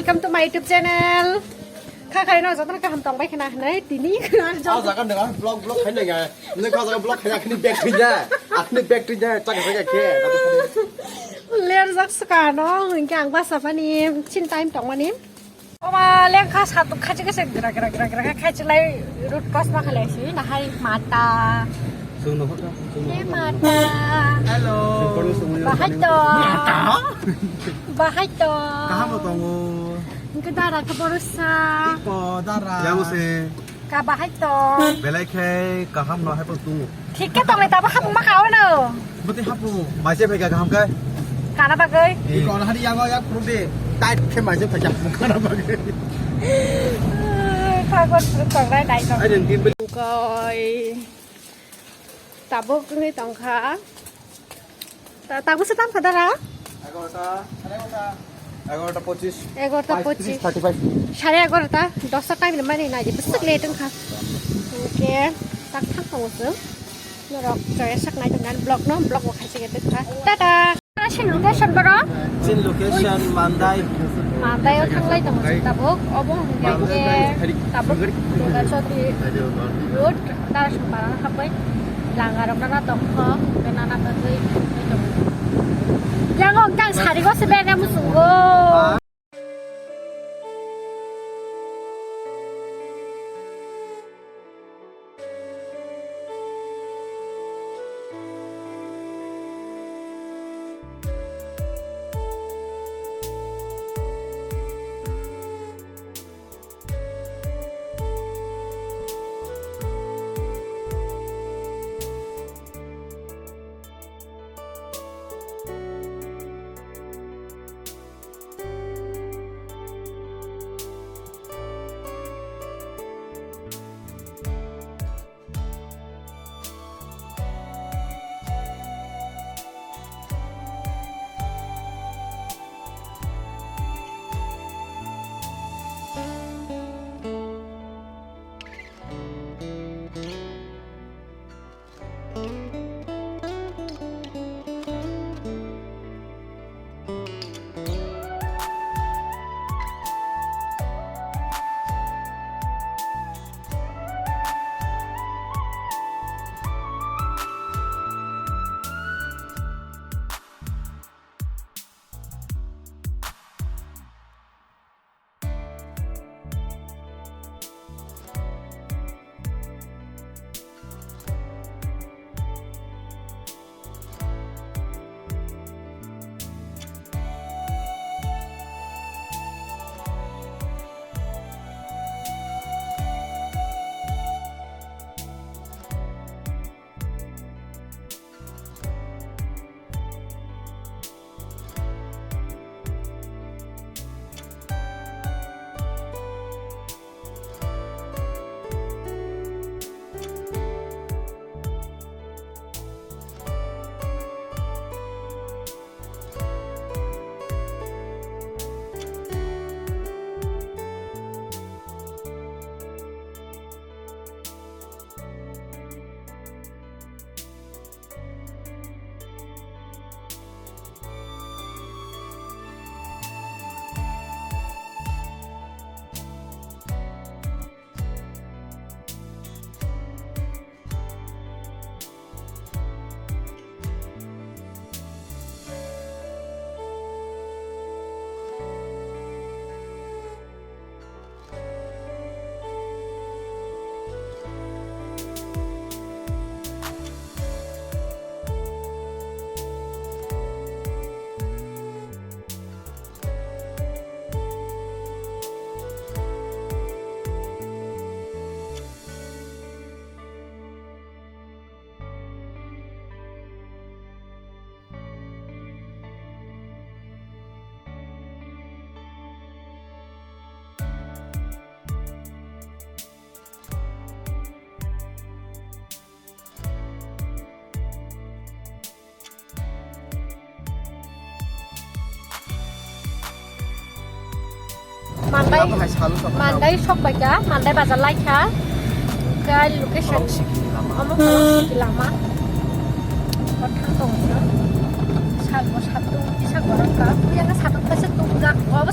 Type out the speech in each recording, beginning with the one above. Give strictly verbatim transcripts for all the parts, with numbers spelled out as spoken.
Welcome to my YouTube channel. Kha khai no jotono kaham tong bai khna hinwi tini khna. Ah, jaga nang vlog, vlog khai nang. Nang kha jaga vlog khai, akhini back thwi ya. Akhini back thwi ya, chak jaga khe. Ler jak saka no, hwnkhe ang basa pani, chin time tong mani. Oba lengkha satuk khachi khachi gra gra gra gra khachi lai root cause ma khalai si nahai mata. Sung no hota, sung no Hey hota. Mata. Hello. Bahai to. Mata? Bahai to. Kaham tongo. Engke dara ke borosa. Ipo dara. Yang se. Ka bahai to. Belai khe kaham no hai pon tungo. Thik khe tonglai tabo hapung ma khawi no. Bati hapu. Maise phai ka kaham kai. Kana bagwi. Iko na hari yang yak pru de. Tait khe maise phai ka kana bagwi. Kha gon tonglai dai to. Ai den din. Koi. Tabuk wngwi tongkha. Ta-, tabuk se tam kha dara? Egarota, egarota pochis. Egarota pochis. Thirty five. Sare egarota, dosta time ni mani nai, bwswk late wngkha. Hwnkhe, tak thang tongo chwng. Norok choya sak nai tongkha, vlog no, vlog bo khaisa khe tongkha. Tata! Location boro? Chin location Mandai. Mandai o thanglai tongo chwng tabuk. Obo hwnkhe Mandai, tabuk Durga Chaudhary Road, Darasongpara no habwi langa rok nana tongkho, hwnkhe nana bagwi tongkho. Yang o hwnkhe ang sari o se bere muchungo. Mandai, Mandai sok bai kha, Mandai bazar lai kha. Kai location. Omo Kolong Siki lama. Kothang tong kha. Sal bo satung, kisa gorok kha. Yang satung kaisa tung jak. Obo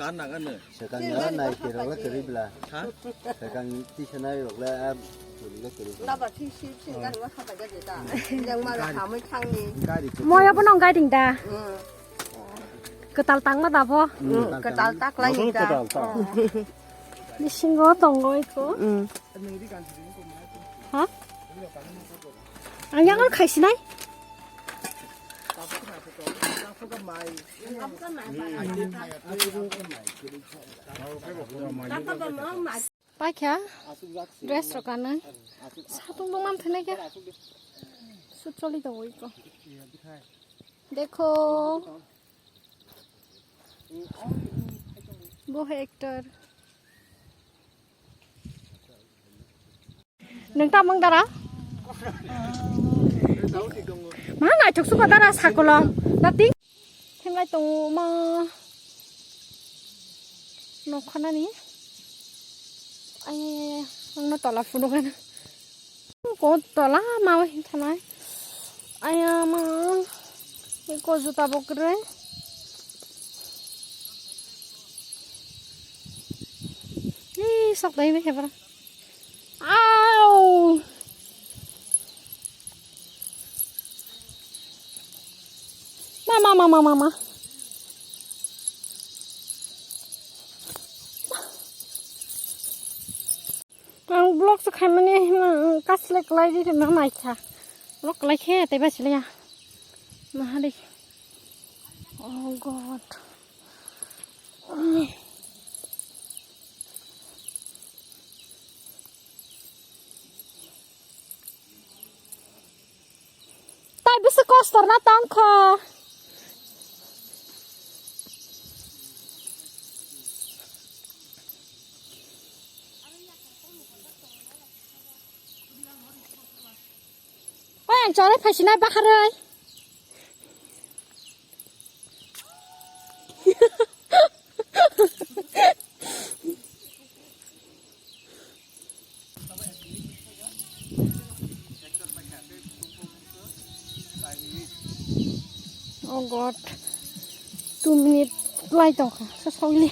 kan nang ano. Sekang ya nai ke rok le keri bla. Ha? Sekang ti senai rok le am tuli le keri bla. Naba thi si si gari wa khata gari ta. Yang ma khamai thangni. Gari ke Moya bo nong guiding da. Hmm. Ketal tang ma da bo. Hmm, ketal tak lai Motor da. Ketal tak. Oh. Bisingo tongo iko. Mm. Ha? Ang yang kaisinai. Paikha dress rok kanwi. Satung bo man thani khe. Sut choli tongo iko. Dekho. Bo hai actor. Nung tamung dara? Ma naithok suka dara sakolom. Dati? Hemlai tongo ma. Nokhanani. Ay, ang na tola phunukana. Ko tola ma hintanai. Aya ma. Ko juta bokre. Ih, sok dai be hebra. Au. Ma, ma, ma, ma, ma, ma. Ang vlog se khaimani hwnna, ang kaslek lai di hwnna naikha. Vlog lai khe tei bachilaya. Mahari. Oh God. Tai bisi kostor na tongkho. Oi, ang chore phaisina baharoi. Oh God, two minute lai tongkha, so sogli.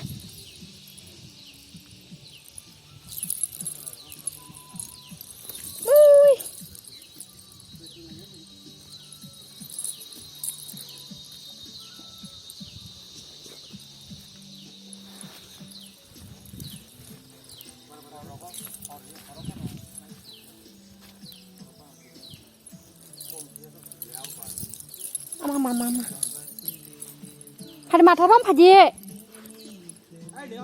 Ui. Ama, ama, ama, ama. Hari matha rom phaji. Ready?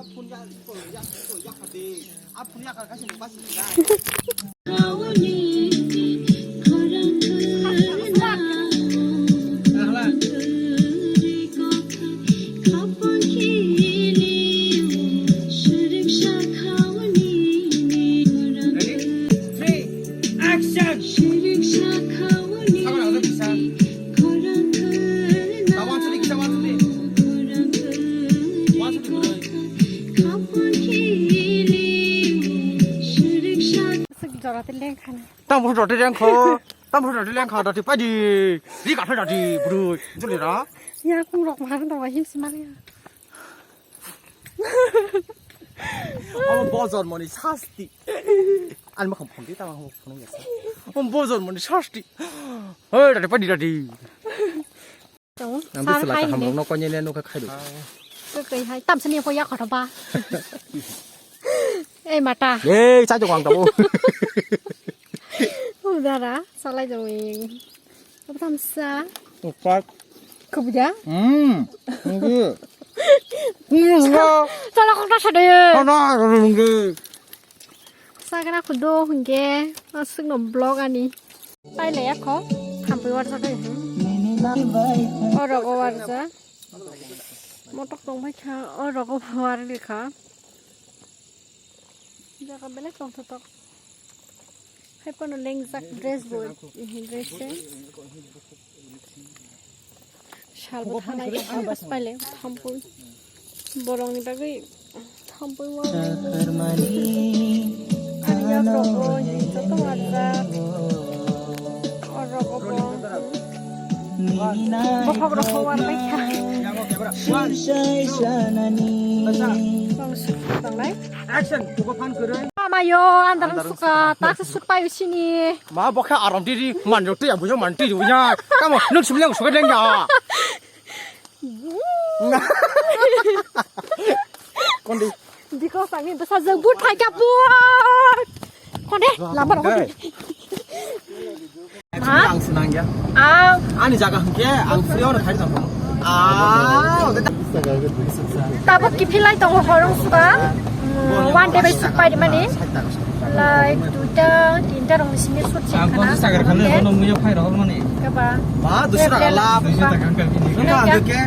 Three, action! Aswk jora tei lengkha na. Tamo photo reng kho. Tamo photo reng kho, dati padi. Ri ka photo di, bro. Juli ra. Ya, kung rok mahar dong, him simali. Omo bo jormoni sasti. Ani mokhang phone di, tamo phone ya. Omo bo jormoni sasti. Hei, dati padi, dati. Ang bisi laka hamrok no konyene nukha khaidu. Kwtwi hai tamsani pho yakho ba. Ei mata. Ei cha jong ang tabo. Udara salai jong. Tamsa. Upak. Kubuja. Hmm. Ngi. Ngi. Chala kok ta sade. Ana ngi. Sagra khudo hwnkhe aswkno vlog ani. Pailaiya kho, thampui warjak ai hwn. O rogo warjak. Motok tongbai kha, o rogo warli kha. Jaga belai tongthotok. Hai phano lengjak dress bo, dress se. Salbo thanai khe thampui paile thampui. Borokni bagwi thampui wa. Ani yakrok bo joto warjak. Orok bo. Bokhok rok bo warbai kha. Tong suk tongnai. Action, tubo phan kwrwi. Mama yo, andar suka, tak se suk pai usini. Ma bokha aram tiri, man yo twi abujo man tiri ya. Tamo, nuk sumleng suka deng ya. Kondi. Because I mean, bwsajwk but phaikha but. Khone, lambar hodi. Ha? Ang sunang ya. Ang. Ani jaga hwnkhe ang free ono khai tong. Ah, oke. Tabuk kiphilai tongo horong suka. Mm, one day by suk pai mani. Like duita, tinta rong simi sut sik khana. Ang sagar khale ono muya phai rok mani. Kaba. Ma, dusra kala. Duisa ta kan kan ini. Nang hwnkhe.